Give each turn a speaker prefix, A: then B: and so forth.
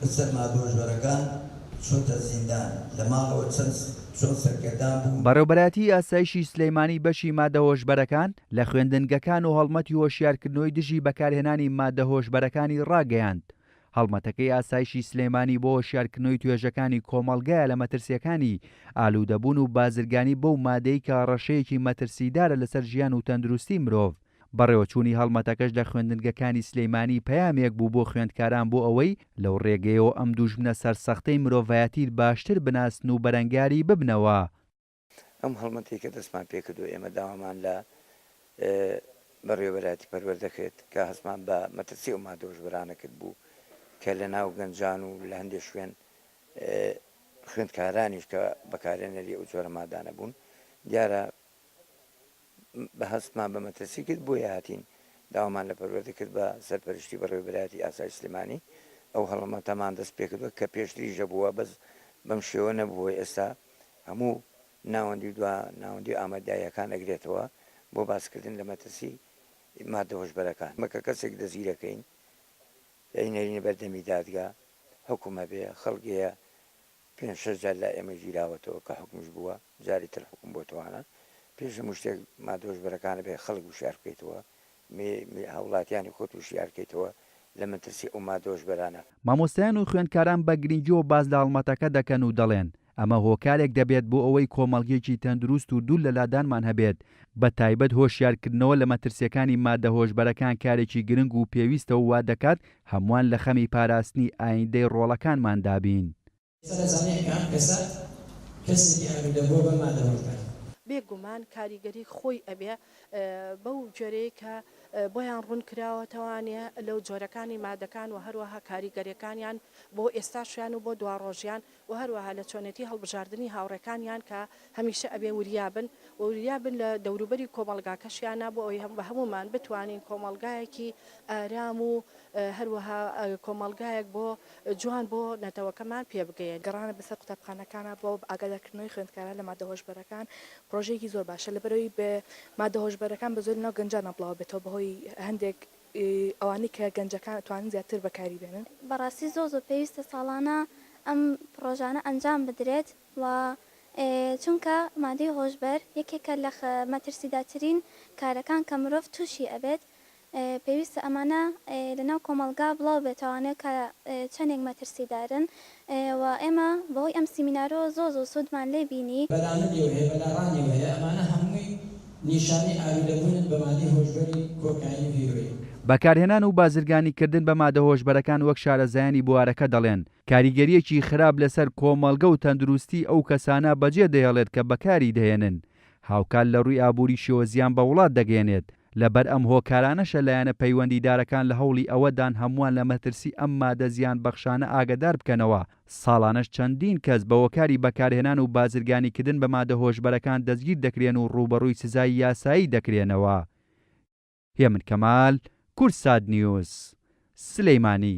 A: لەسەر مادۆژۆرەکان چۆتە زیندان لە ماڵەوە چەند چۆن سەرگەردان بوو.
B: بەڕێوبەرایەتیی ئاسایشی سلێمانی بەشی مادە هۆشبەرەکان لە خوێندنگەکان و هەڵمەتی هۆشیارکردنەوەی دژی بەکارهێنانی مادە هۆشبەرەکانی ڕاگەیاند. هەڵمەتەکەی ئاسایشی سلێمانی بۆ هۆشیارکردنەوەی توێژەکانی کۆمەڵگایە لە مەترسییەکانی ئالوودەبوون و بازرگانی بەو مادەی کە هەڕەشەیەکی مەترسیدارە لەسەر ژیان و تەندروستی مرۆڤ. بەڕێوەچوونی هەڵمەتەکەش لە خوێندنگەکانی سلێمانی پەیامێک بوو بۆ خوێندکاران بۆ ئەوەی لەو ڕێگەیەوە ئەم دووژمنە سەرسەختەی مرۆڤایەتی باشتر بناسن و بەرەنگاری ببنەوە.
A: ئەم هەڵمەتەی کە دەستمان پێکردووە ئێمە داوامان لە بەڕێوەبەرایەتی پەروەردە کرد کە هەستمان بە مەترسی ئەو مادە هۆشبەرانە کرد بوو کە لە ناو گەنجان و لە هەندێک شوێن خوێندکارانیش کە بەکارهێنەری ئەو جۆرە مادانە بوون دیارە بە هەستمان بە مەترسی کرد بۆیە هاتین داوامان لە پەروەردە کرد بە سەرپەرشتی بەڕێوەبەرایەتی ئاسایش سلێمانی ئەو هەڵمەتەمان دەست پێکردوە کە پێشتریش هەبووە بەس بەم شێوە نەبووە ئێستا هەموو ناوەندی و دوا ناوەندی و ئاماداییەکان ئەگرێتەوە بۆ باسکردن لە مەترسی مادە هۆشبەرەکان. کە کەسێک دەستگیرەکەین ئەینێرینە بەردەمی دادگا حوکم هەبێ خەڵک هەیە پێنج شەش جار لای ئێمە گیراوەتەوە کە حوکمیش بووە جاری تر حوکم بۆتەوانە پێش هەموو شتێک مادە هۆشبەرەکان ئەبێ خەڵک وشیار بکەیتەوە هاوڵاتیانی خۆت وشیار کەیتەوە لە مەترسی ئەو مادە هۆشبەرانە.
B: مامۆستایان و خوێندکاران بە گرنگیەوە باس لە هەڵمەتەکە دەکەن و دەڵێن، ئەمە هۆکارێک دەبێت بۆ ئەوەی کۆمەڵگەیەکی تەندروست و دوور لە لادانمان هەبێت، بە تایبەت هۆشیارکردنەوە لە مەترسیەکانی مادە هۆشبەرەکان کارێکی گرنگ و پێویستە و وادەکات هەمووان لە خەمی پاراستنی ئایندەی ڕۆڵەکانماندا بین.
C: ئێستا دەزانێت کە ئەم کەسە کەسێکی ئالوودەبووە بە مادە هۆشبەر.
D: بێ گومان کاریگەری خۆی ئەبێ بەو جۆرەی کە بۆیان ڕوون کراوەتەوانێ لەو جۆرەکانی مادەکان و هەروەها کاریگەریەکانیان بۆ ئێستاشیان و بۆ دواڕۆژیان و هەروەها لە چۆنێتی هەڵبژاردنی هاوڕێکانیان کە هەمیشە ئەبێ وریا بن و وریا بن لە دەوروبەری کۆمەڵگاکەشیانا بۆ ئەوەی بە هەموومان بتوانین کۆمەڵگایەکی ئارام و هەروەها کۆمەڵگایەک بۆ جوان بۆ نەتەوەکەمان پێ بگەیەنین.
E: گەڕانە بەسەر قوتابخانەکانا بۆ ئاگادارکردنەوەی خوێندکاران لە مادە هۆشبەرەکان پڕۆژەیەکی زۆر باشە لەبەرئەوەی مادە هۆشبەرەکان بەزۆری لەناو گەنجانا بڵاوبێتەوە بەهۆی هەندێک ئەوانەی کە گەنجەکان ئەتوانن زیاتر بەکاری بێنن.
F: بەڕاستی زۆر زۆر پێویستە ساڵانە ئەم پڕۆژانە ئەنجام بدرێت و چونکە مادەی هۆشبەر یەکێکە لە مەترسیداترین کارەکان کە مرۆڤ توشی ئەبێت پێویستە ئەمانە لەناو کۆمەڵگا بڵاو بێتەوانێ کە چەنێک مەترسیدارن و ئێمە بەهۆی ئەم سیمینارەوە زۆر زۆر سوودمان لێ بینی.
C: بە لاملیەوە هەیە، بە لاڕانیەوە هەیە، ئەمانە هەمووی نیشانەی ئالوودەبوونن بە مادەی هۆشبەری کۆکاین و هیرۆین.
B: بەکارهێنان و بازرگانیکردن بە مادە هۆشبەرەکان وەک شارەزایانی بوارەکە دەڵێن، کاریگەرییەکی خراپ لەسەر کۆمەڵگە و تەندروستی ئەو کەسانە بەجێدەهێڵێت کە بەکاری دەهێنن، هاوکات لە ڕووی ئابووریشەوە زیان بە وڵات دەگەیەنێت، لەبەر ئەم هۆکارانەشە لایەنە پەیوەندیدارەکان لە هەوڵی ئەوەدان هەمووان لە مەترسی ئەم مادە زیانبەخشانە ئاگەدار بکەنەوە، ساڵانەش چەندین کەس بە هۆکاری بەکارهێنان و بازرگانیکردن بە مادە هۆشبەرەکان دەستگیر دەکرێن و ڕووبەڕووی سزای یاسایی دەکرێنەوە. هێمن کەمال، کوردسات نیوز، سلیمانی.